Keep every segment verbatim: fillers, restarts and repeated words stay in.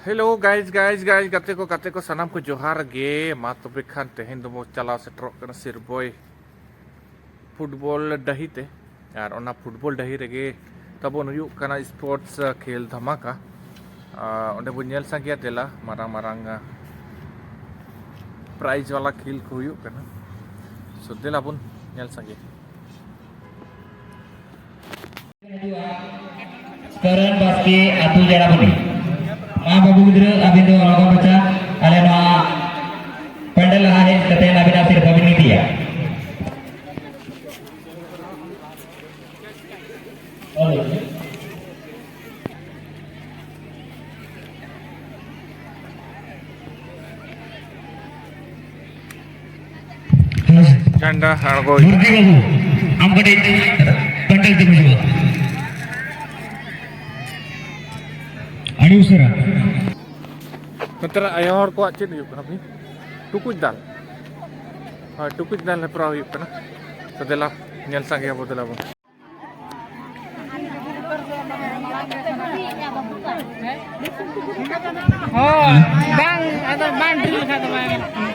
Hello guys, guys, guys, ᱜᱟᱛᱮ ᱠᱚ, ᱜᱟᱛᱮ ᱠᱚ, ᱥᱟᱱᱟᱢ ᱠᱚ ᱡᱚᱦᱟᱨ ᱜᱮ᱾ ᱢᱟ ᱛᱚᱵᱮ ᱠᱷᱟᱱ ᱛᱮᱦᱮᱧ ᱫᱚᱵᱚ ᱪᱟᱞᱟᱣ ᱥᱮᱴᱮᱨᱚᱜ ᱠᱟᱱᱟ ᱥᱤᱨᱵᱚᱭ ᱯᱷᱩᱴᱵᱚᱞ ᱰᱟᱹᱦᱤ ᱛᱮ᱾ ᱟᱨ ᱚᱱᱟ ᱯᱷᱩᱴᱵᱚᱞ ᱰᱟᱹᱦᱤ ᱨᱮᱜᱮ ᱛᱟᱵᱚᱱ ᱦᱩᱭᱩᱜ ᱠᱟᱱᱟ ᱥᱯᱳᱨᱴᱥ, ᱟ, ᱠᱷᱮᱞ ᱫᱷᱟᱢᱟᱠᱟ᱾ ᱟ, ᱚᱸᱰᱮ ᱵᱚᱱ ᱧᱮᱞ ᱥᱟᱸᱜᱮᱭᱟ᱾ ᱫᱮᱞᱟ, ᱢᱟᱨᱟᱝ ᱢᱟᱨᱟᱝ, ᱟ, ᱯᱨᱟᱭᱤᱡᱽ ᱵᱟᱞᱟ ᱠᱷᱮᱞ ᱠᱚ ᱦᱩᱭᱩᱜ ᱠᱟᱱᱟ᱾ So, ᱫᱮᱞᱟ ᱵᱚᱱ ᱧᱮᱞ ᱥᱟᱸᱜᱮᱭᱟ᱾ ᱠᱚᱨᱚᱱ ᱵᱟᱥᱠᱮ, ᱟᱹᱛᱩ ᱡᱟᱲᱟᱵᱚᱱᱤ᱾ ᱢᱟ ᱵᱟᱹᱵᱩ ᱜᱤᱫᱽᱨᱟᱹ, ᱟᱹᱵᱤᱱ ᱫᱚ ᱞᱚᱜᱚᱱ ᱢᱟᱪᱷᱟ ᱟᱞᱮ ᱱᱚᱣᱟ ᱯᱮᱱᱰᱮᱞ ᱞᱟᱦᱟ ᱦᱮᱡ ᱠᱟᱛᱮ ᱟᱹᱵᱤᱱᱟᱜ ᱥᱤᱨᱯᱟᱹ ᱵᱤᱱ ᱤᱫᱤᱭᱟ᱾ ᱡᱷᱟᱱᱰᱟ ᱟᱬᱜᱚ ᱦᱩᱭᱩᱜᱼᱟ᱾ ᱢᱩᱨᱜᱤ ᱵᱟᱹᱵᱩ, ᱟᱢ ᱠᱟᱹᱴᱤᱡ ᱯᱮᱱᱰᱮᱞ ᱛᱮᱢ ᱦᱤᱡᱩᱜᱼᱟ᱾ ᱟᱹᱰᱤ ᱩᱥᱟᱹᱨᱟ᱾ ᱱᱚᱛᱮ ᱨᱮ ᱟᱭᱳ ᱦᱚᱲ ᱠᱚᱣᱟᱜ ᱪᱮᱫ ᱦᱩᱭᱩᱜ ᱠᱟᱱᱟ ᱵᱷᱟᱹᱭ? ᱴᱩᱠᱩᱡ ᱫᱟᱞ᱾ ᱦᱳᱭ, ᱴᱩᱠᱩᱡ ᱫᱟᱞ ᱦᱮᱯᱨᱟᱣ ᱦᱩᱭᱩᱜ ᱠᱟᱱᱟ᱾ ᱛᱚ ᱫᱮᱞᱟ, ᱧᱮᱞ ᱥᱟᱸᱜᱮᱭᱟᱵᱚ, ᱫᱮᱞᱟ ᱵᱚᱱ᱾ ᱦᱳᱭ, ᱵᱟᱝ, ᱟᱫᱚ ᱵᱟᱝ ᱰᱨᱤᱞ ᱞᱮᱠᱷᱟᱱ ᱫᱚ ᱵᱟᱝ ᱜᱟᱱᱚᱜ ᱠᱟᱱᱟ᱾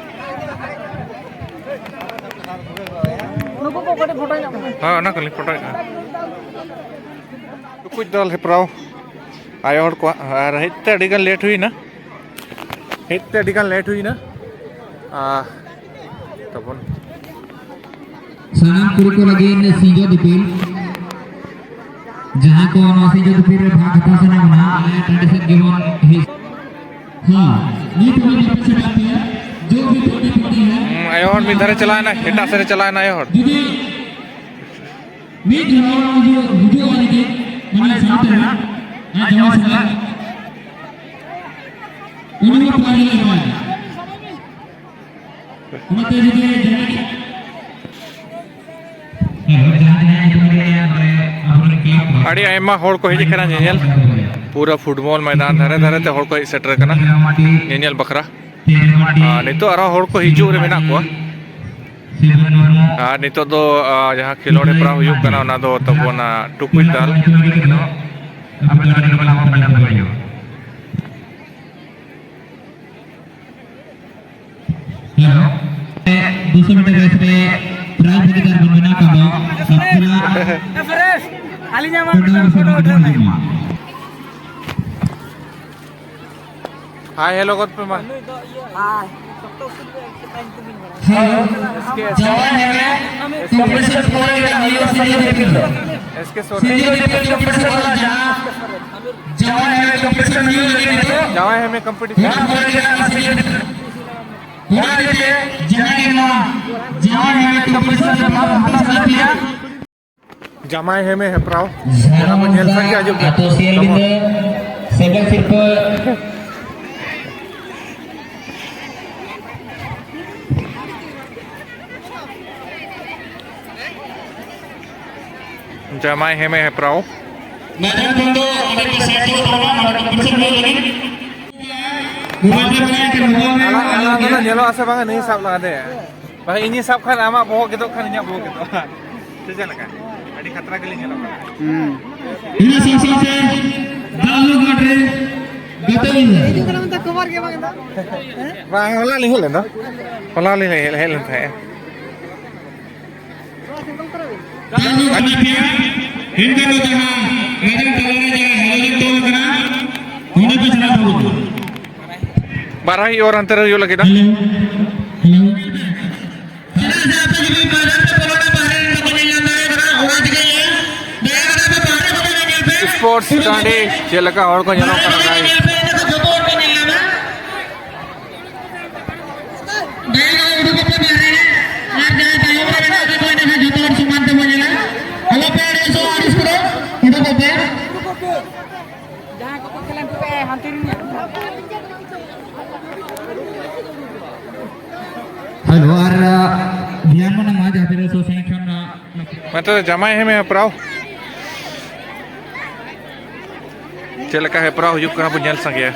ᱱᱩᱠᱩ ᱠᱚ ᱠᱟᱹᱴᱤᱡ ᱯᱷᱳᱴᱳ ᱧᱚᱜ ᱠᱚᱢᱮ᱾ ᱦᱳᱭ, ᱚᱱᱟ ᱠᱚᱞᱤᱧ ᱯᱷᱳᱴᱳᱭᱮᱫᱼᱟ᱾ ᱴᱩᱠᱩᱡ ᱫᱟᱞ ᱦᱮᱯᱨᱟᱣ ᱟᱭᱳ ᱦᱚᱲ ᱠᱚᱣᱟᱜ, ᱟᱨ ᱦᱮᱡ ᱛᱮ ᱟᱹᱰᱤ ᱜᱟᱱ ᱞᱮᱴ ᱦᱩᱭᱱᱟ᱾ ᱦᱮᱡ ᱛᱮ ᱟᱹᱰᱤ ᱜᱟᱱ ᱞᱮᱴ ᱦᱩᱭᱱᱟ᱾ ᱟᱨ ᱛᱟᱵᱚᱱ ᱥᱟᱱᱟᱢ ᱠᱩᱲᱤ ᱠᱚ ᱞᱟᱹᱜᱤᱫ ᱥᱤᱸᱡᱳ ᱫᱤᱯᱤᱞ᱾ ᱡᱟᱦᱟᱸᱭ ᱠᱚ ᱱᱚᱣᱟ ᱥᱤᱸᱡᱳ ᱫᱤᱯᱤᱞ ᱨᱮ ᱵᱷᱟᱜᱽ ᱦᱟᱛᱟᱣ ᱥᱟᱱᱟ ᱵᱚᱱᱟ, ᱟᱞᱮ ᱴᱟᱺᱰᱤ ᱥᱮᱫ ᱜᱮᱵᱚᱱ ᱦᱮᱡ᱾ ᱦᱮᱸ, ᱱᱤᱛ ᱦᱟᱹᱵᱤᱡ ᱵᱟᱯᱮ ᱥᱮᱴᱮᱨ ᱯᱮᱭᱟ, ᱡᱚ ᱵᱤ ᱴᱩᱰᱤ ᱯᱟᱹᱴᱤ ᱦᱮ᱾ ᱦᱩᱸ, ᱟᱭᱳ ᱦᱚᱲ ᱢᱤᱫ ᱫᱷᱟᱨᱮ ᱪᱟᱞᱟᱣᱮᱱᱟ, ᱮᱴᱟᱜ ᱥᱮᱫ ᱨᱮ ᱪᱟᱞᱟᱣᱮᱱᱟ ᱟᱭᱳ ᱦᱚᱲ᱾ ᱡᱩᱫᱤ ᱢᱤᱫ ᱦᱚᱲ ᱦᱤᱡᱩᱜ, ᱦᱤᱡᱩᱜ ᱟᱭ ᱡᱩᱫᱤ, ᱢᱟᱱᱮ ᱥᱟᱶᱛᱮ ᱱᱟᱜ, ᱟᱡ ᱡᱟᱶᱟᱭ ᱥᱟᱞᱟᱜ᱾ ᱩᱱᱤ ᱦᱚᱸ ᱯᱟᱹᱦᱤᱞ ᱮᱢᱟᱭ᱾ ᱚᱱᱟᱛᱮ ᱡᱩᱫᱤ ᱡᱟᱦᱟᱸᱭ ᱦᱮᱞᱳ, ᱡᱟᱦᱟᱸᱭ ᱡᱟᱦᱟᱸᱭ ᱧᱩᱛᱩᱢ ᱞᱟᱹᱭᱟ, ᱱᱚᱰᱮ ᱟᱵᱚᱨᱮᱱ ᱠᱞᱟᱵᱽ ᱠᱚ ᱟᱹᱰᱤ ᱟᱭᱢᱟ ᱦᱚᱲ ᱠᱚ ᱦᱮᱡ ᱟᱠᱟᱱᱟ ᱧᱮᱧᱮᱞ᱾ ᱯᱩᱨᱟᱹ ᱯᱷᱩᱴᱵᱚᱞ ᱢᱚᱭᱫᱟᱱ ᱫᱷᱟᱨᱮ ᱫᱷᱟᱨᱮ ᱛᱮ ᱦᱚᱲ ᱠᱚ ᱦᱮᱡ ᱥᱮᱴᱮᱨ ᱟᱠᱟᱱᱟ ᱧᱮᱧᱮᱞ ᱵᱟᱠᱷᱨᱟ᱾ ᱟᱨ ᱱᱤᱛᱚᱜ ᱟᱨᱦᱚᱸ ᱦᱚᱲ ᱠᱚ ᱦᱤᱡᱩᱜ ᱨᱮ ᱢᱮᱱᱟᱜ ᱠᱚᱣᱟ᱾ ᱟᱨ ᱱᱤᱛᱚᱜ ᱫᱚ, ᱟ, ᱡᱟᱦᱟᱸ ᱠᱷᱮᱞᱳᱰ ᱦᱮᱯᱨᱟᱣ ᱦᱩᱭᱩᱜ ᱠᱟᱱᱟ, ᱚᱱᱟ ᱫᱚ ᱛᱟᱵᱚᱱ, ᱟ, ᱴᱩᱠᱩᱡ ᱫᱟᱞ᱾ ᱟᱯᱮ ᱫᱚ ᱟᱹᱰᱤ ᱞᱚᱜᱚᱱ ᱦᱚᱸ ᱯᱮ ᱧᱟᱢ ᱫᱟᱲᱮᱭᱟᱜᱼᱟ᱾ ᱨᱮ ᱯᱨᱟᱭᱤᱡᱽ ᱵᱷᱟᱜᱤᱫᱟᱨ ᱵᱚᱱ ᱵᱮᱱᱟᱣ ᱠᱟᱜ ᱫᱚ, ᱥᱟᱛᱯᱩᱨᱟ ᱟᱹᱞᱤᱧᱟᱜ ᱢᱟ ᱠᱚᱰᱟ ᱢᱤᱫᱴᱟᱝ ᱥᱚᱢᱟᱡᱽ ᱯᱷᱳᱴᱳ ᱨᱮ ᱩᱰᱩᱠ ᱦᱤᱡᱩᱜ ᱢᱟ᱾ ᱦᱟᱭ ᱦᱮᱞᱳ ᱜᱚᱫ ᱯᱮ ᱢᱟ᱾ ᱦᱮᱞᱳ, ᱡᱟᱶᱟᱭ ᱦᱮᱢᱮ ᱠᱚᱢᱯᱤᱴᱤᱥᱚᱱ ᱯᱚᱨᱮ ᱜᱮ ᱦᱩᱭᱩᱜᱼᱟ ᱥᱤᱨᱡᱚᱱ ᱫᱤᱯᱤᱞ ᱫᱚ᱾ S K Soren. ᱥᱤᱨᱡᱚᱱ ᱫᱤᱯᱤᱞ ᱠᱚᱢᱯᱤᱴᱤᱥᱚᱱ ᱯᱚᱨᱮ ᱡᱟᱦᱟᱸ ᱡᱟᱶᱟᱭ ᱦᱮᱢᱮ ᱠᱚᱢᱯᱤᱴᱤᱥᱚᱱ ᱦᱩᱭᱩᱜ ᱞᱟᱹᱜᱤᱫ ᱱᱤᱛᱚᱜ᱾ ᱡᱟᱶᱟᱭ ᱦᱮᱢᱮ ᱠᱚᱢᱯᱤᱴᱤᱥᱚᱱ᱾ ᱚᱱᱟ ᱯᱚᱨᱮ ᱜᱮ ᱱᱟᱜ ᱥᱤᱨᱡᱚᱱ ᱫᱤᱯᱤᱞ᱾ ᱚᱱᱟ ᱤᱫᱤ ᱛᱮ ᱡᱟᱦᱟᱸᱭ ᱜᱮ ᱱᱚᱣᱟ ᱡᱟᱶᱟᱭ ᱦᱮᱢᱮ ᱠᱚᱢᱯᱤᱴᱤᱥᱚᱱ ᱨᱮ ᱵᱷᱟᱜᱽ ᱦᱟᱛᱟᱣ ᱥᱟᱱᱟᱭᱮᱫ ᱯᱮᱭᱟ, ᱡᱟᱢᱟᱭ ᱦᱮᱢᱮ ᱦᱮᱯᱨᱟᱣ᱾ ᱡᱟᱦᱟᱸ ᱚᱱᱟ ᱵᱚᱱ ᱧᱮᱞ ᱥᱟᱸᱜᱮ ᱟᱸᱡᱚᱢ ᱟᱛᱳ ᱥᱤᱭᱟᱹᱞᱤ ᱛᱟᱵᱚᱱ᱾ ᱛᱮ ᱥᱮᱵᱮᱫ ᱥᱤᱨᱯᱟᱹ᱾ ᱡᱟᱢᱟᱭ ᱦᱮᱢᱮ ᱦᱮᱯᱨᱟᱣ᱾ ᱢᱟᱨᱟᱝ ᱠᱷᱚᱱ ᱫᱚ ᱚᱸᱰᱮ ᱠᱚ ᱥᱟᱭᱤᱰ ᱠᱚ ᱛᱟᱵᱚᱱᱟ, ᱱᱚᱰᱮ ᱠᱚᱢᱯᱤᱴᱤᱥᱚᱱ ᱦᱩᱭᱩᱜ ᱞᱟᱹᱜᱤᱫ᱾ ᱢᱳᱵᱟᱭᱤᱞ ᱨᱮ ᱢᱮᱱᱟᱭᱟ, ᱢᱳᱵᱟᱭᱤᱞ ᱨᱮ ᱟᱞᱟᱝ, ᱟᱞᱟᱝ ᱫᱚ ᱧᱮᱞᱚᱜ ᱟᱥᱮ ᱵᱟᱝ ᱱᱩᱭ ᱥᱟᱵ ᱞᱟᱦᱟᱛᱮ? ᱵᱟᱠᱷᱟᱡ ᱤᱧᱤᱧ ᱥᱟᱵ ᱠᱷᱟᱱ ᱟᱢᱟᱜ ᱵᱚᱦᱚᱜ ᱜᱮᱫᱚᱜ ᱠᱷᱟᱱ ᱤᱧᱟᱜ ᱵᱚᱦᱚᱜ ᱜᱮᱫᱚᱜᱼᱟ᱾ ᱥᱮ ᱪᱮᱫ ᱞᱮᱠᱟ? ᱟᱹᱰᱤ ᱠᱷᱟᱛᱨᱟ ᱜᱮᱞᱤᱧ ᱧᱮᱞᱚᱜ ᱠᱟᱱᱟ᱾ ᱦᱩᱸ᱾ ᱤᱱᱟᱹ ᱥᱟᱶ ᱥᱟᱶᱛᱮ ᱫᱟᱜ ᱞᱩ ᱜᱷᱟᱴ ᱨᱮ ᱜᱟᱛᱮ ᱞᱤᱧ ᱦᱤᱡᱩᱜ ᱠᱟᱱᱟ ᱢᱮᱱᱛᱮ ᱠᱷᱚᱵᱚᱨ ᱜᱮ ᱵᱟᱝ ᱮᱫᱟ᱾ ᱵᱟᱝ, ᱦᱚᱞᱟ ᱞᱤᱧ ᱦᱮᱡ ᱞᱮᱱ ᱫᱚ᱾ ᱦᱚᱞᱟ ᱞᱤᱧ ᱦᱮᱡ, ᱦᱮᱡ ᱞᱮᱱ ᱛᱟᱦᱮᱸᱫ᱾ ᱫᱟᱜ ᱞᱩ ᱜᱷᱟᱴ ᱨᱮ ᱤᱱᱠᱟᱹ ᱫᱚ ᱡᱟᱦᱟᱸ ᱢᱮᱫᱟᱱ ᱛᱟᱞᱟ ᱨᱮ ᱡᱟᱦᱟᱸ ᱦᱮᱞᱳ ᱞᱤᱧ ᱛᱚᱞ ᱠᱟᱱᱟ, ᱚᱸᱰᱮ ᱯᱮ ᱪᱟᱞᱟᱣ ᱛᱟᱵᱚᱱᱟ᱾ ᱵᱟᱨᱦᱟᱭ ᱚᱨ ᱦᱟᱱᱛᱮ ᱨᱮ ᱦᱩᱭᱩᱜ ᱞᱟᱹᱜᱤᱫ᱾ Hello, hello. ᱪᱮᱫᱟᱜ ᱥᱮ ᱟᱯᱮ ᱡᱩᱫᱤ ᱢᱟᱭᱫᱟᱱ ᱯᱮ ᱵᱚᱞᱚᱱᱟ, ᱵᱟᱦᱨᱮ ᱨᱮᱱ ᱵᱟᱠᱚ ᱧᱮᱞ ᱧᱟᱢ ᱫᱟᱲᱮᱭᱟᱜ ᱠᱟᱱᱟ, ᱚᱱᱟ ᱛᱮᱜᱮ ᱞᱟᱹᱭᱟ, ᱫᱟᱭᱟ ᱠᱟᱛᱮ ᱟᱯᱮ ᱵᱟᱦᱨᱮ ᱠᱷᱚᱱᱟᱜ ᱜᱮ ᱧᱮᱞ ᱯᱮ᱾ ᱥᱯᱳᱨᱴᱥ ᱴᱟᱺᱰᱤ ᱪᱮᱫ ᱞᱮᱠᱟ ᱦᱚᱲ ᱠᱚ ᱧᱮᱞᱚᱜ ᱵᱟᱦᱨᱮ ᱠᱟᱱᱟ, ᱠᱷᱚᱱᱟᱜ ᱜᱮ guys᱾ ᱧᱮᱞ ᱯᱮ, ᱮᱸᱰᱮᱠᱷᱟᱱ ᱡᱚᱛᱚ ᱦᱚᱲ ᱠᱚ ᱧᱮᱞ ᱧᱟᱢᱟ᱾ ᱫᱟᱭᱟ ᱠᱟᱛᱮ ᱩᱰᱩᱠᱚᱜ ᱯᱮ ᱵᱟᱦᱨᱮ ᱨᱮ, ᱟᱨ ᱡᱟᱦᱟᱸᱭ ᱛᱟᱭᱚᱢ ᱨᱮ ᱢᱮᱱᱟᱜ ᱠᱚᱣᱟ, ᱮᱸᱰᱮᱠᱷᱟᱱ ᱡᱚᱛᱚ ᱦᱚᱲ ᱥᱚᱢᱟᱱ ᱛᱮᱵᱚᱱ ᱧᱮᱞᱟ᱾ ᱟᱞᱚ ᱯᱮ ᱟᱹᱲᱤᱥᱚᱜᱼᱟ, ᱟᱹᱲᱤᱥ ᱠᱚᱫᱚ ᱩᱰᱩᱠᱚᱜ ᱯᱮ᱾ ᱡᱟᱦᱟᱸᱭ ᱠᱚᱠᱚ ᱠᱷᱮᱞᱟ, ᱩᱱᱠᱩ ᱯᱮ ᱦᱟᱱᱛᱮ ᱨᱮᱱ᱾ ᱦᱮᱞᱳ, ᱟᱨ, ᱟ, ᱫᱷᱮᱭᱟᱱ ᱵᱚᱱ ᱮᱢᱟ, ᱡᱟᱦᱟᱸ ᱛᱤᱱᱟᱹᱜ ᱥᱚ ᱥᱟᱺᱜᱤᱧ ᱠᱷᱚᱱ, ᱟ, ᱢᱟ ᱛᱚᱵᱮ ᱡᱟᱢᱟᱭ ᱦᱮᱢᱮ ᱦᱮᱯᱨᱟᱣ᱾ ᱪᱮᱫ ᱞᱮᱠᱟ ᱦᱮᱯᱨᱟᱣ ᱦᱩᱭᱩᱜ ᱠᱟᱱᱟ ᱵᱚᱱ ᱧᱮᱞ ᱥᱟᱸᱜᱮᱭᱟ᱾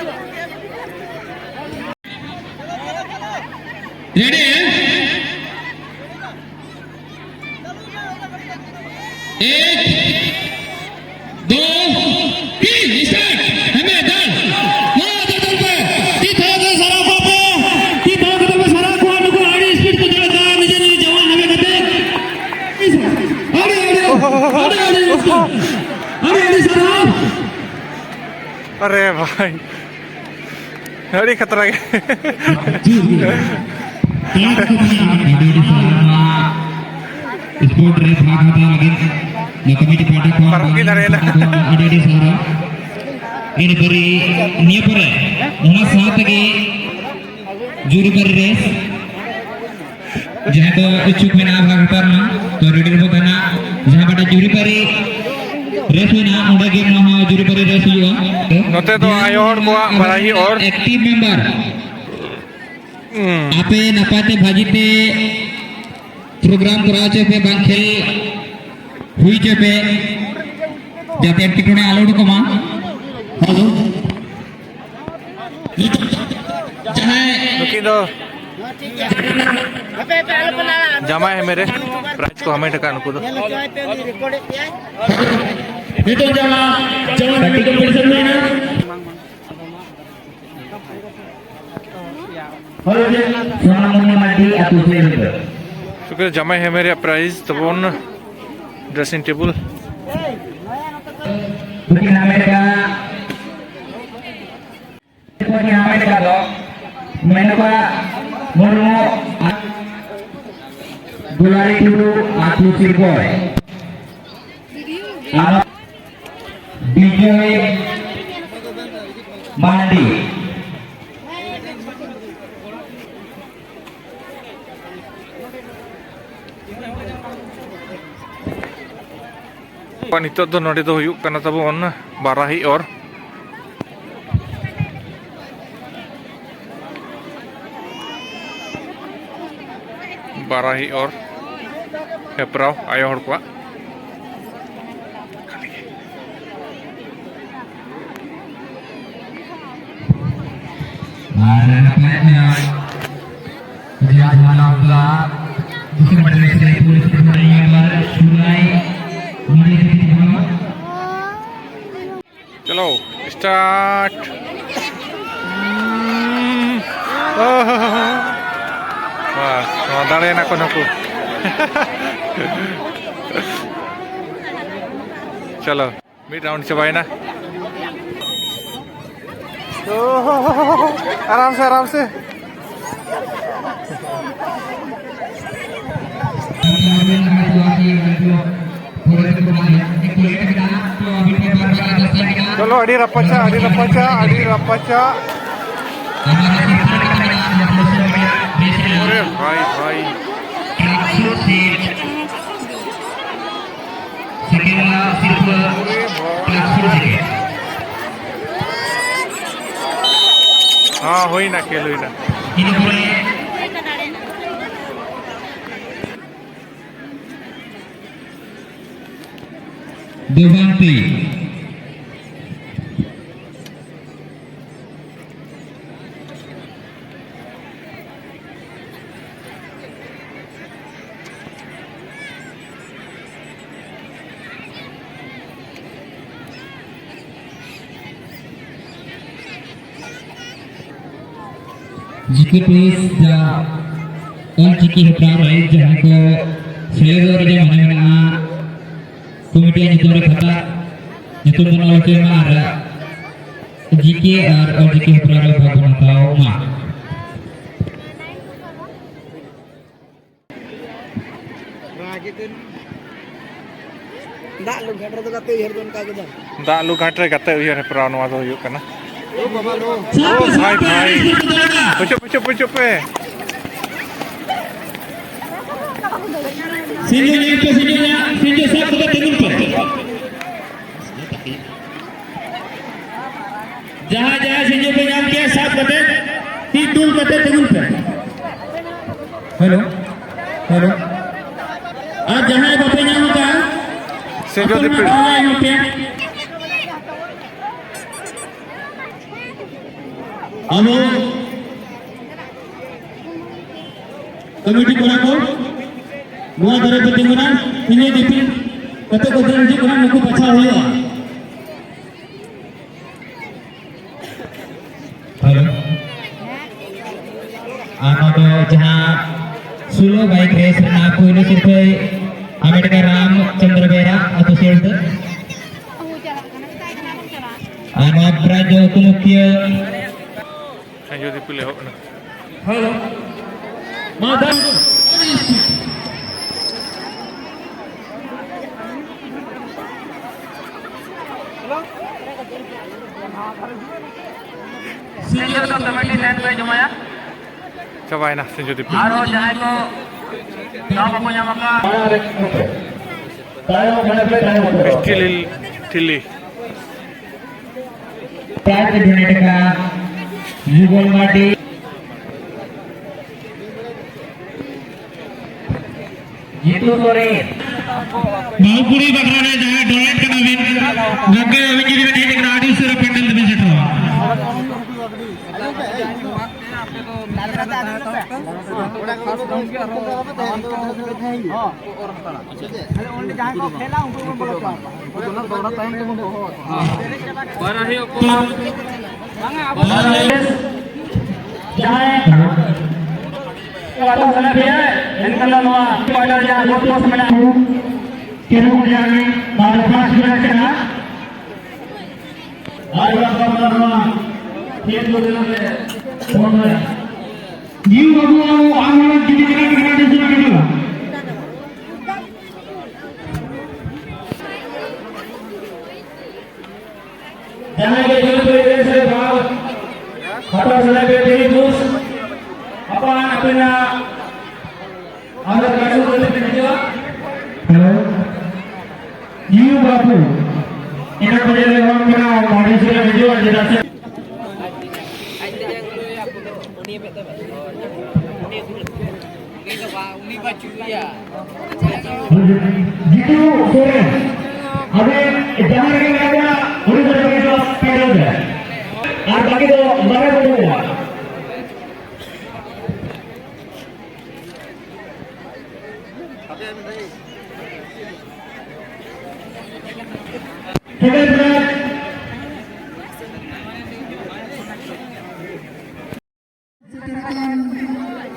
ᱨᱮᱰᱤ? ᱮᱠ, ᱫᱩ, ᱛᱤᱱ, start! ᱦᱮᱢᱮ, ᱫᱟᱹᱲ! ᱢᱟ, ᱫᱟᱹᱲ, ᱫᱟᱹᱲ ᱯᱮ! ᱛᱤ ᱛᱷᱟᱭᱚ ᱠᱟᱛᱮ ᱥᱟᱨᱟᱣ ᱠᱚᱜ ᱯᱮ! ᱛᱤ ᱛᱷᱟᱭᱚ ᱠᱟᱛᱮ ᱯᱮ ᱥᱟᱨᱟᱣ ᱠᱚᱣᱟ, ᱱᱩᱠᱩ ᱟᱹᱰᱤ speed ᱠᱚ ᱫᱟᱹᱲ ᱮᱫᱟ, ᱱᱤᱡᱮ ᱟᱨᱮ ᱵᱷᱟᱭ, ᱟᱹᱰᱤ ᱠᱷᱟᱛᱨᱟ ᱜᱮ᱾ ᱟᱹᱰᱤ ᱟᱹᱰᱤ ᱥᱟᱨᱦᱟᱣ ᱱᱚᱣᱟ ᱥᱯᱳᱨᱴ ᱨᱮ ᱵᱷᱟᱜᱽ ᱦᱟᱛᱟᱣ ᱞᱟᱹᱜᱤᱫ ᱱᱚᱣᱟ ᱠᱚᱢᱤᱴᱤ ᱯᱟᱦᱴᱟ ᱠᱷᱚᱱ ᱯᱟᱨᱚᱢ ᱠᱤᱱ ᱫᱟᱲᱮᱭᱟᱫᱟ᱾ ᱟᱹᱰᱤ ᱟᱹᱰᱤ ᱥᱟᱨᱦᱟᱣ᱾ ᱱᱤᱭᱟᱹ ᱯᱚᱨᱮ, ᱱᱤᱭᱟᱹ ᱯᱚᱨᱮ ᱚᱱᱟ ᱥᱟᱶ ᱛᱮᱜᱮ ᱡᱩᱨᱤ ᱯᱟᱹᱨᱤ ᱨᱮᱥ ᱡᱟᱦᱟᱸᱭ ᱠᱚ ᱤᱪᱪᱷᱩᱠ ᱢᱮᱱᱟᱜᱼᱟ ᱵᱷᱟᱜᱽ ᱦᱟᱛᱟᱣ ᱨᱮᱱᱟᱜ, ᱛᱚ ᱨᱮᱰᱤ ᱨᱮᱵᱚ ᱛᱟᱦᱮᱱᱟ᱾ ᱡᱟᱦᱟᱸ ᱯᱟᱦᱴᱟ ᱡᱩᱨᱤ ᱯᱟᱹᱨᱤ ᱨᱮᱥ ᱢᱮᱱᱟᱜᱼᱟ, ᱚᱸᱰᱮ ᱜᱮ ᱱᱚᱣᱟ ᱦᱚᱸ ᱡᱩᱨᱤ ᱯᱟᱹᱨᱤ ᱨᱮᱥ ᱦᱩᱭᱩᱜᱼᱟ᱾ ᱱᱚᱛᱮ ᱫᱚ ᱟᱭᱳ ᱦᱚᱲ ᱠᱚᱣᱟᱜ ᱵᱟᱲᱟᱭ ᱦᱩᱭᱩᱜ ᱚᱨ᱾ Active member. ᱦᱩᱸ᱾ ᱟᱯᱮ ᱱᱟᱯᱟᱭ ᱛᱮ ᱵᱷᱟᱹᱜᱤ ᱛᱮ ᱯᱨᱳᱜᱨᱟᱢ ᱠᱚᱨᱟᱣ ᱦᱚᱪᱚᱭ ᱯᱮ, ᱵᱟᱝ ᱠᱷᱮᱞ ᱦᱩᱭ ᱦᱚᱪᱚᱭ ᱯᱮ, ᱡᱟᱛᱮ ᱮᱴᱠᱮᱴᱚᱬᱮ ᱟᱞᱚ ᱩᱰᱩᱠᱚᱜ ᱢᱟ᱾ ᱦᱮᱞᱳ᱾ ᱡᱟᱦᱟᱸᱭ ᱱᱩᱠᱤᱱ ᱫᱚ ᱡᱟᱢᱟᱭ ᱦᱮᱢᱮᱨᱮ ᱯᱨᱟᱭᱤᱡᱽ ᱠᱚ ᱦᱟᱢᱮᱴ ᱟᱠᱟᱫ ᱱᱩᱠᱩ ᱫᱚ᱾ ᱱᱤᱛᱚᱜ ᱡᱟᱦᱟᱸ ᱡᱟᱦᱟᱸ ᱯᱨᱮᱠᱴᱤᱠ ᱠᱚᱢᱯᱤᱴᱤᱥᱚᱱ ᱦᱩᱭᱱᱟ᱾ ᱦᱳᱭ, ᱥᱳᱱᱟᱢᱩᱱᱤ ᱢᱟᱨᱰᱤ ᱟᱹᱛᱩ ᱥᱩᱨ ᱨᱮ᱾ ᱱᱩᱠᱤᱱ ᱫᱚ ᱡᱟᱢᱟᱭ ᱦᱮᱢᱮᱨ ᱨᱮᱭᱟᱜ ᱯᱨᱟᱭᱤᱡᱽ ᱛᱟᱵᱚᱱ ᱰᱨᱮᱥᱤᱝ ᱴᱮᱵᱩᱞ᱾ ᱱᱩᱠᱤᱱ ᱦᱟᱢᱮᱴ ᱟᱠᱟᱫ ᱢᱮᱱᱚᱠᱟ ᱢᱩᱨᱢᱩ, ᱫᱩᱞᱟᱨᱤ ᱴᱩᱰᱩ, ᱟᱹᱛᱩ ᱥᱤᱨᱵᱚᱭ᱾ ᱟᱨ ᱵᱤᱡᱚᱭ ᱢᱟᱨᱰᱤ᱾ ᱱᱤᱛᱚᱜ ᱫᱚ ᱱᱚᱰᱮ ᱫᱚ ᱦᱩᱭᱩᱜ ᱠᱟᱱᱟ ᱛᱟᱵᱚᱱ ᱵᱟᱨᱟᱦᱤ ᱚᱨ᱾ ᱵᱟᱨᱟᱦᱤ ᱚᱨ ᱦᱮᱯᱨᱟᱣ ᱟᱭᱳ ᱦᱚᱲ ᱠᱚᱣᱟᱜ᱾ ᱟᱨ ᱱᱟᱯᱟᱭ ᱧᱚᱜ ᱡᱟᱦᱟᱸ ᱡᱟᱦᱟᱸ ᱫᱚ ᱫᱤᱥᱚᱢ ᱯᱟᱴᱤ ᱥᱮᱞᱮᱫ ᱯᱩᱞᱤᱥ ᱯᱟᱴᱷᱟ ᱱᱤᱭᱟᱹ ᱵᱟᱨ ᱥᱩᱨᱟᱭ ᱢᱟᱹᱱᱤ ᱫᱤᱫᱤ ᱵᱚᱱ᱾ ᱪᱚᱞᱚ ᱥᱴᱟᱨᱴ᱾ ᱵᱟᱥ, ᱱᱚᱣᱟ ᱫᱟᱲᱮᱭᱮᱱᱟ ᱠᱚ ᱱᱩᱠᱩ᱾ ᱪᱚᱞᱚ, ᱢᱤᱫ ᱨᱟᱣᱩᱱᱰ ᱪᱟᱵᱟᱭᱮᱱᱟ᱾ ᱟᱨᱟᱢ ᱥᱮ, ᱟᱨᱟᱢ ᱥᱮ᱾ ᱪᱚᱞᱚ, ᱟᱹᱰᱤ ᱨᱟᱯᱟᱪᱟ, ᱟᱹᱰᱤ ᱨᱟᱯᱟᱪᱟ, ᱟᱹᱰᱤ ᱨᱟᱯᱟᱪᱟ᱾ ᱟᱨᱮ ᱵᱷᱟᱭ, ᱵᱷᱟᱭ᱾ ᱥᱮᱠᱮᱱᱰ ᱨᱮᱱᱟᱜ ᱥᱤᱨᱯᱟᱹ ᱯᱞᱟᱥᱴᱤᱠ ᱡᱮᱠᱮᱴ᱾ ᱦᱮᱸ, ᱦᱩᱭᱱᱟ, ᱠᱷᱮᱞ ᱦᱩᱭᱱᱟ᱾ ᱤᱱᱟᱹ ᱯᱚᱨᱮ ᱫᱮᱵᱟᱝᱛᱤ᱾ ᱡᱤ ᱠᱮ ᱯᱨᱮᱥ ᱡᱟ ᱚᱞ ᱪᱤᱠᱤ ᱦᱮᱯᱨᱟᱣ ᱨᱮ ᱡᱟᱦᱟᱸᱭ ᱠᱚ ᱥᱮᱞᱮᱫᱚᱜ ᱨᱮ ᱢᱚᱱᱮ ᱢᱮᱱᱟᱜᱼᱟ, ᱠᱚᱢᱤᱴᱤᱭᱟᱜ ᱧᱩᱛᱩᱢ ᱨᱮ ᱠᱷᱟᱛᱟ ᱧᱩᱛᱩᱢ ᱵᱚᱱ ᱚᱞ ᱦᱚᱪᱚᱭ ᱢᱟ ᱟᱨ ᱡᱤ ᱠᱮ ᱟᱨ ᱚᱞ ᱪᱤᱠᱤ ᱦᱮᱯᱨᱟᱣ ᱨᱮ ᱵᱷᱟᱜᱽ ᱵᱚᱱ ᱦᱟᱛᱟᱣ ᱢᱟ᱾ ᱫᱟᱜ ᱞᱩ ᱜᱷᱟᱴ ᱨᱮᱫᱚ ᱜᱟᱛᱮ ᱩᱭᱦᱟᱹᱨ ᱫᱚ ᱚᱱᱠᱟ ᱜᱮ ᱫᱚ᱾ ᱫᱟᱜ ᱞᱩ ᱜᱷᱟᱴ ᱨᱮ ᱜᱟᱛᱮ ᱩᱭᱦᱟᱹᱨ ᱦᱮᱯᱨᱟᱣ ᱱᱚᱣᱟ ᱫᱚ ᱦᱩᱭᱩᱜ ᱠᱟᱱᱟ᱾ ᱥᱟᱵ ᱯᱮ, ᱥᱟᱵ ᱯᱮ, ᱵᱷᱟᱭ, ᱵᱷᱟᱭ᱾ ᱯᱩᱪᱩ, ᱯᱩᱪᱩ, ᱯᱩᱪᱩ ᱯᱮ᱾ ᱥᱤᱸᱡᱳ ᱧᱮᱞ ᱯᱮ, ᱥᱤᱸᱡᱳ ᱧᱮᱞ, ᱥᱤᱸᱡᱳ ᱥᱟᱵ ᱠᱟᱛᱮ ᱛᱤᱸᱜᱩᱱ ᱯᱮ᱾ ᱡᱟᱦᱟᱸᱭ ᱡᱟᱦᱟᱸᱭ ᱥᱤᱸᱡᱳ ᱯᱮ ᱧᱟᱢ ᱠᱮᱜᱼᱟ, ᱥᱟᱵ ᱠᱟᱛᱮ, ᱛᱤ ᱛᱩᱞ ᱠᱟᱛᱮ ᱛᱤᱸᱜᱩᱱ ᱯᱮ᱾ Hello, hello. ᱟᱨ ᱡᱟᱦᱟᱸᱭ ᱵᱟᱯᱮ ᱧᱟᱢ ᱟᱠᱟᱫᱼᱟ, ᱥᱤᱸᱡᱳ ᱟᱯᱮ ᱫᱤᱯᱤᱞ᱾ ᱢᱟ ᱛᱟᱦᱚᱞᱮ ᱧᱟᱢ ᱯᱮ᱾ ᱟᱵᱚ ᱠᱚᱢᱤᱴᱤ ᱠᱚᱲᱟ ᱠᱚ, ᱱᱚᱣᱟ ᱫᱷᱟᱨᱮ ᱯᱮ ᱛᱤᱸᱜᱩᱱᱟ, ᱥᱤᱸᱡᱳ ᱫᱤᱯᱤᱞ ᱠᱟᱛᱮ ᱠᱚ ᱫᱟᱹᱲ ᱦᱤᱡᱩᱜ ᱠᱟᱱᱟ, ᱱᱩᱠᱩ ᱵᱟᱪᱷᱟᱣ ᱦᱩᱭᱩᱜᱼᱟ᱾ ᱦᱮᱞᱳ᱾ ᱟᱨ ᱱᱚᱣᱟ ᱫᱚ ᱡᱟᱦᱟᱸ ᱥᱳᱞᱳ ᱵᱟᱭᱤᱠ ᱨᱮᱥ ᱨᱮᱱᱟᱜ ᱯᱩᱭᱞᱩ ᱥᱤᱨᱯᱟᱹᱭ ᱦᱟᱢᱮᱴ ᱟᱠᱟᱫ ᱨᱟᱢ ᱪᱚᱸᱫᱽᱨᱚ ᱵᱮᱦᱨᱟ, ᱟᱹᱛᱩ ᱥᱤᱞᱫᱟᱹ᱾ ᱟᱨ ᱱᱚᱣᱟ ᱯᱨᱟᱭᱤᱡᱽ ᱫᱚ ᱩᱯᱚᱞᱚᱠᱠᱷᱤᱭᱟᱹ ᱥᱟᱸᱡᱚ ᱫᱤᱯᱤᱞ ᱮᱦᱚᱵ ᱮᱱᱟ᱾ ᱦᱮᱞᱳ᱾ ᱢᱟ ᱫᱟᱢ ᱠᱚ᱾ ᱥᱤᱸᱜᱟᱹᱲ ᱫᱚ ᱠᱚᱢᱤᱴᱤ ᱴᱷᱮᱱ ᱯᱮ ᱡᱚᱢᱟᱭᱟ᱾ ᱪᱟᱵᱟᱭᱮᱱᱟ ᱥᱤᱸᱡᱚ ᱫᱤᱯᱤᱞ᱾ ᱟᱨᱦᱚᱸ ᱡᱟᱦᱟᱸᱭ ᱠᱚ ᱫᱟᱣ ᱵᱟᱠᱚ ᱧᱟᱢ ᱟᱠᱟᱫ᱾ ᱛᱟᱭᱚᱢ ᱠᱷᱟᱱ ᱯᱮ ᱛᱟᱭᱚᱢ ᱩᱛᱟᱹᱨᱚᱜᱼᱟ᱾ ᱢᱤᱥᱴᱤ ᱞᱤᱞ-, ᱴᱷᱤᱞᱤ᱾ ᱯᱨᱟᱭᱤᱡᱽ ᱰᱚᱱᱮᱴ ᱠᱟᱱᱟ ᱡᱩᱜᱚᱞ ᱢᱟᱨᱰᱤ, ᱡᱤᱛᱩ ᱥᱚᱨᱮᱱ᱾ ᱵᱟᱹᱦᱩ ᱠᱩᱲᱤ ᱵᱟᱠᱷᱨᱟ ᱨᱮ ᱡᱟᱦᱟᱸᱭ ᱰᱚᱱᱮᱴ ᱠᱟᱱᱟ ᱵᱤᱱ, ᱜᱚᱢᱠᱮ ᱟᱹᱵᱤᱱ ᱡᱩᱫᱤ ᱵᱤᱱ ᱦᱮᱡ ᱟᱠᱟᱱᱟ, ᱟᱹᱰᱤ ᱩᱥᱟᱹᱨᱟ ᱯᱮᱱᱰᱮᱞ ᱛᱮᱵᱤᱱ ᱥᱮᱴᱮᱨᱚᱜᱼᱟ᱾ ᱚᱸᱰᱮ ᱡᱟᱦᱟᱸᱭ ᱠᱚ ᱠᱷᱮᱞᱟ ᱩᱱᱠᱩ ᱵᱚᱱ ᱵᱚᱞᱚ ᱦᱚᱪᱚ ᱟᱠᱚᱣᱟ᱾ ᱵᱟᱨᱟ ᱦᱩᱭᱩᱜ ᱠᱚ᱾ ᱵᱟᱝᱟ, ᱟᱵᱚ ᱡᱟᱦᱟᱸᱭ ᱠᱟᱛᱷᱟ ᱥᱟᱱᱟ ᱯᱮᱭᱟ, ᱮᱱᱠᱷᱟᱱ ᱫᱚ ᱱᱚᱣᱟ ᱯᱟᱦᱴᱟ ᱨᱮ ᱡᱟᱦᱟᱸ ᱜᱚᱞᱯᱚ ᱢᱮᱱᱟᱜᱼᱟ, ᱠᱮᱨᱚᱢ ᱵᱟᱡᱟᱨ ᱨᱮ ᱵᱟᱨ ᱯᱟᱸᱪ ᱵᱟᱡᱟᱨ ᱠᱟᱱᱟ᱾ ᱟᱨ ᱵᱟᱝ ᱱᱚᱣᱟ ᱠᱷᱮᱞ ᱠᱚ ᱨᱮᱱᱟᱜ ᱞᱮ ᱯᱷᱳᱱ ᱨᱮ᱾ ᱡᱤᱣ ᱵᱟᱹᱵᱩ ᱟᱵᱚ ᱟᱨ ᱦᱚᱸ ᱡᱩᱫᱤ ᱠᱟᱹᱴᱤᱡ ᱠᱟᱹᱴᱤᱡ ᱥᱮᱬᱟ ᱠᱟᱹᱴᱤᱡ᱾ ᱡᱟᱦᱟᱸᱭ ᱜᱮ ᱡᱩᱢᱤᱫ ᱨᱮ ᱥᱮ ᱵᱷᱟᱜᱽ ᱦᱟᱛᱟᱣ ᱥᱟᱱᱟᱭᱮᱫ ᱯᱮ, ᱛᱮᱦᱮᱧ ᱵᱩᱥ ᱟᱯᱟᱱ ᱟᱹᱯᱤᱱᱟᱜ ᱟᱫᱷᱟᱨ ᱠᱟᱨᱰ ᱥᱩᱫᱷᱟᱹ ᱞᱮ ᱯᱮᱨᱮᱡᱚᱜᱼᱟ᱾ ᱦᱮᱞᱳ, ᱤᱭᱩ ᱵᱟᱹᱵᱩ, ᱤᱱᱟᱹ ᱠᱚ ᱧᱮᱞ ᱞᱮᱠᱷᱟᱱ ᱠᱟᱱᱟ, ᱵᱟᱹᱲᱤᱡ ᱥᱮᱫ ᱦᱤᱡᱩᱜᱼᱟ, ᱪᱮᱫᱟᱜ ᱥᱮ ᱩᱱᱤ ᱫᱚ ᱵᱟᱝ, ᱩᱱᱤ ᱵᱟᱹᱪᱩᱜ ᱮᱭᱟ᱾ ᱡᱤᱛᱩ ᱥᱚᱨᱮᱱ, ᱟᱵᱮᱱ ᱡᱟᱦᱟᱸ ᱨᱮᱜᱮ ᱢᱮᱱᱟᱜ ᱵᱮᱱᱟ, ᱩᱱᱤ ᱫᱚ ᱡᱚᱛᱚ ᱠᱤᱪᱷᱩ ᱯᱮᱨᱮᱡ ᱵᱮᱱ᱾ ᱟᱨ ᱵᱟᱹᱠᱤ ᱫᱚ ᱵᱟᱨᱦᱮ ᱠᱚ ᱫᱩᱲᱩᱵᱼᱟ᱾ ᱴᱷᱤᱠ ᱟᱪᱷᱮ᱾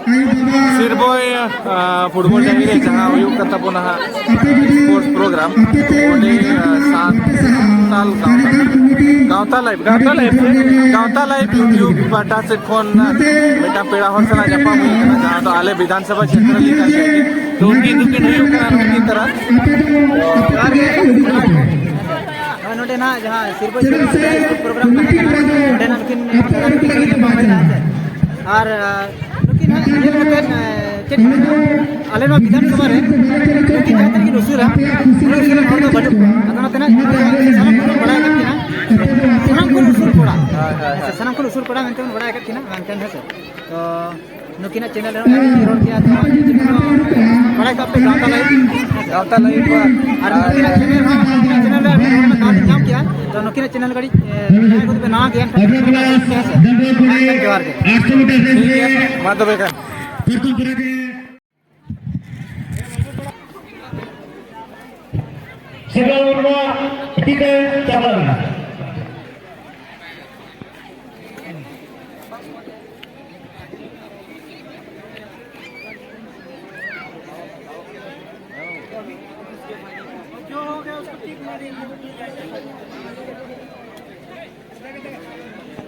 ᱟᱭᱳ ᱵᱟᱵᱟ, ᱥᱤᱨᱵᱚᱭ, ᱟ, ᱯᱷᱩᱴᱵᱚᱞ ᱰᱟᱹᱦᱤ ᱨᱮ ᱡᱟᱦᱟᱸ ᱦᱩᱭᱩᱜ ᱠᱟᱱ ᱛᱟᱵᱚᱱᱟ ᱦᱟᱸᱜ ᱥᱯᱳᱨᱴᱥ ᱯᱨᱳᱜᱨᱟᱢ, ᱚᱸᱰᱮ, ᱟ, ᱥᱟᱱᱛᱟᱞ ᱜᱟᱶᱛᱟ, ᱜᱟᱶᱛᱟ ᱞᱟᱭᱤᱵᱷ, ᱜᱟᱶᱛᱟ ᱞᱟᱭᱤᱵᱷ, ᱜᱟᱶᱛᱟ ᱞᱟᱭᱤᱵᱷ YouTube ᱯᱟᱦᱴᱟ ᱥᱮᱫ ᱠᱷᱚᱱ ᱢᱤᱫᱴᱟᱝ ᱯᱮᱲᱟ ᱦᱚᱲ ᱥᱟᱞᱟᱜ ᱧᱟᱯᱟᱢ ᱦᱩᱭ ᱠᱟᱱᱟ, ᱡᱟᱦᱟᱸ ᱫᱚ ᱟᱞᱮ ᱵᱤᱫᱷᱟᱱ ᱥᱚᱵᱷᱟ ᱠᱷᱮᱛᱨᱚ ᱞᱮᱠᱟ ᱜᱮ᱾ ᱛᱚ ᱩᱱᱠᱤᱱ ᱫᱚᱠᱤᱱ ᱦᱩᱭᱩᱜ ᱠᱟᱱᱟ ᱨᱚᱵᱤᱱᱫᱨᱟ᱾ ᱡᱚᱦᱟᱨ ᱜᱮ᱾ ᱱᱚᱜᱼᱚᱭ ᱱᱚᱰᱮ ᱱᱟᱜ ᱡᱟᱦᱟᱸ ᱥᱤᱨᱵᱟᱹ ᱪᱮᱫ ᱯᱨᱳᱜᱨᱟᱢ ᱛᱟᱦᱮᱸ ᱠᱟᱱᱟ, ᱱᱚᱰᱮ ᱱᱟᱜ ᱱᱩᱠᱤᱱ ᱧᱟᱯᱟᱢ ᱮᱱᱟ, ᱦᱮᱸ ᱥᱮ? ᱟᱨ, ᱟ, ᱱᱩᱠᱤᱱ ᱦᱟᱸᱜ ᱧᱮᱞ ᱠᱟᱛᱮᱫ, ᱮ, ᱪᱮᱫ ᱟᱞᱮ ᱱᱚᱣᱟ ᱵᱤᱫᱷᱟᱱ ᱥᱚᱵᱷᱟ ᱨᱮ ᱱᱩᱠᱤᱱ ᱡᱟᱦᱟᱸ ᱛᱤᱱᱟᱹᱜ ᱠᱤᱱ ᱩᱥᱩᱞᱟ, ᱩᱱᱟᱹᱜ ᱩᱥᱩᱞ ᱦᱚᱲ ᱫᱚ ᱵᱟᱹᱱᱩᱜ ᱠᱚᱣᱟ᱾ ᱟᱫᱚ ᱚᱱᱟᱛᱮ ᱱᱟᱜ ᱥᱟᱱᱟᱢ ᱠᱚᱵᱚᱱ ᱵᱟᱲᱟᱭ ᱟᱠᱟᱫ ᱠᱤᱱᱟ, ᱥᱟᱱᱟᱢ ᱠᱷᱚᱱ ᱩᱥᱩᱞ ᱠᱚᱲᱟ᱾ ᱦᱳᱭ, ᱦᱳᱭ, ᱦᱮᱸ ᱥᱮ, ᱦᱳᱭ᱾ ᱥᱟᱱᱟᱢ ᱠᱷᱚᱱ ᱩᱥᱩᱞ ᱠᱚᱲᱟ ᱢᱮᱱᱛᱮ ᱵᱚᱱ ᱵᱟᱲᱟᱭ ᱟᱠᱟᱫ ᱠᱤᱱᱟ, ᱢᱮᱱᱠᱷᱟᱱ ᱦᱮᱸ ᱥᱮ᱾ ᱛᱚ ᱱᱩᱠᱤᱱᱟᱜ ᱪᱮᱱᱮᱞ ᱨᱮ ᱱᱚᱜᱼᱚᱭ ᱨᱚᱲ ᱠᱮᱜᱼᱟ, ᱛᱚ ᱵᱟᱲᱟᱭ ᱠᱟᱜ ᱯᱮ ᱜᱟᱶᱛᱟ ᱞᱟᱹᱭᱤᱵᱷ᱾ ᱜᱟᱶᱛᱟ ᱞᱟᱹᱭᱤᱵᱷ᱾ ᱟᱨ ᱱᱩᱠᱤᱱᱟᱜ ᱪᱮᱱᱮᱞ ᱦᱚᱸ, ᱱᱩᱠᱤᱱᱟᱜ ᱪᱮᱱᱮᱞ ᱨᱮ ᱱᱚᱣᱟ ᱨᱮᱱᱟᱜ ᱫᱟᱣ ᱞᱤᱧ ᱧᱟᱢ ᱠᱮᱜᱼᱟ᱾ ᱛᱚ ᱱᱩᱠᱤᱱᱟᱜ ᱪᱮᱱᱮᱞ ᱠᱟᱹᱴᱤᱡ, ᱮ, ᱡᱟᱦᱟᱸᱭ ᱠᱚᱫᱚ ᱯᱮ ᱱᱟᱣᱟ ᱜᱮᱭᱟ, ᱮᱱᱠᱷᱟᱱ ᱡᱚᱦᱟᱨ ᱜᱮ᱾ ᱴᱷᱤᱠ ᱜᱮᱭᱟ, ᱢᱟ ᱛᱚᱵᱮ ᱠᱷᱟᱱ᱾ ᱥᱮᱫᱟᱭ ᱦᱚᱲ ᱢᱟ ᱛᱤ ᱛᱮ ᱪᱟᱵᱟ ᱞᱮᱱᱟ᱾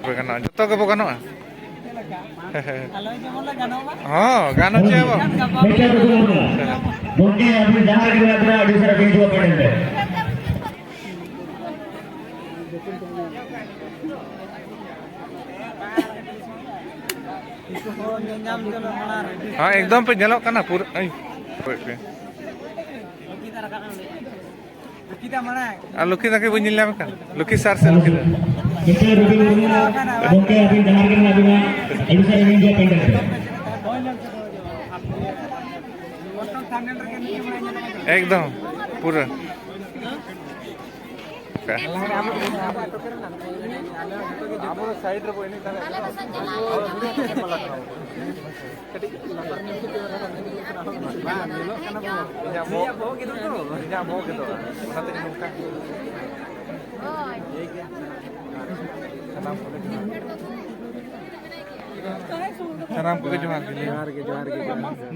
ᱵᱟᱯᱮ ᱜᱟᱱᱚᱜᱼᱟ, ᱡᱚᱛᱚ ᱜᱮᱵᱚ ᱜᱟᱱᱚᱜᱼᱟ᱾ ᱟᱞᱚ ᱡᱮᱢᱚᱱ ᱞᱮ ᱜᱟᱱᱚᱜ ᱢᱟ᱾ ᱦᱚᱸ, ᱜᱟᱱ ᱦᱚᱪᱚᱭᱟᱵᱚ᱾ ᱜᱚᱢᱠᱮ, ᱟᱹᱵᱤᱱ ᱡᱟᱦᱟᱸ ᱨᱮᱜᱮ ᱢᱮᱱᱟᱜ ᱵᱤᱱᱟ, ᱟᱹᱰᱤ ᱩᱥᱟᱹᱨᱟ ᱵᱤᱱ ᱦᱤᱡᱩᱜᱼᱟ ᱯᱟᱴᱮᱞ ᱴᱷᱮᱱ᱾ ᱦᱮᱸ, ᱮᱠᱫᱚᱢ ᱯᱮ ᱧᱮᱞᱚᱜ ᱠᱟᱱᱟ ᱯᱩᱨᱟᱹ᱾ ᱟᱭ, ᱦᱳᱭ ᱯᱮ᱾ ᱟᱨ ᱞᱚᱠᱠᱷᱤ ᱫᱟᱠᱟ ᱵᱟᱹᱧ ᱧᱮᱞ ᱧᱟᱢ ᱠᱟᱱ᱾ ᱞᱚᱠᱠᱷᱤ ᱥᱟᱨ ᱥᱮ ᱞᱚᱠᱠᱷᱤ ᱫᱟ? ᱜᱚᱢᱠᱮ, ᱟᱹᱵᱤᱱ ᱡᱟᱦᱟᱸ ᱨᱮᱜᱮ ᱢᱮᱱᱟᱜ ᱵᱤᱱᱟ, ᱟᱹᱰᱤ ᱩᱥᱟᱹᱨᱟ ᱵᱤᱱ ᱦᱤᱡᱩᱜᱼᱟ ᱯᱟᱴᱮᱞ ᱴᱷᱮᱱ᱾ ᱮᱠᱫᱚᱢ ᱯᱩᱨᱟᱹ᱾ ᱟᱵᱚ ᱫᱚ ᱥᱟᱭᱤᱰ ᱨᱮᱵᱚ ᱮᱱᱮᱡ ᱫᱟᱲᱮᱭᱟᱜ ᱠᱟᱱᱟ᱾ ᱠᱟᱹᱴᱤᱡ ᱞᱟᱛᱟᱨ ᱧᱚᱜ ᱛᱮ ᱵᱟᱝ ᱧᱮᱞᱚᱜ ᱠᱟᱱᱟ ᱵᱚ᱾ ᱤᱧᱟᱹᱜ ᱵᱚᱦᱚᱜ ᱜᱮᱫᱚᱜᱼᱟ᱾ ᱤᱧᱟᱹᱜ ᱵᱚᱦᱚᱜ ᱜᱮᱫᱚᱜᱼᱟ᱾ ᱚᱱᱟᱛᱮ ᱱᱚᱝᱠᱟ᱾ ᱥᱟᱱᱟᱢ ᱠᱚᱜᱮ ᱡᱚᱦᱟᱨ᱾ ᱥᱟᱱᱟᱢ ᱠᱚᱜᱮ ᱡᱚᱦᱟᱨ ᱜᱮ᱾ ᱡᱚᱦᱟᱨ ᱜᱮ, ᱡᱚᱦᱟᱨ ᱜᱮ, ᱡᱚᱦᱟᱨ ᱜᱮ᱾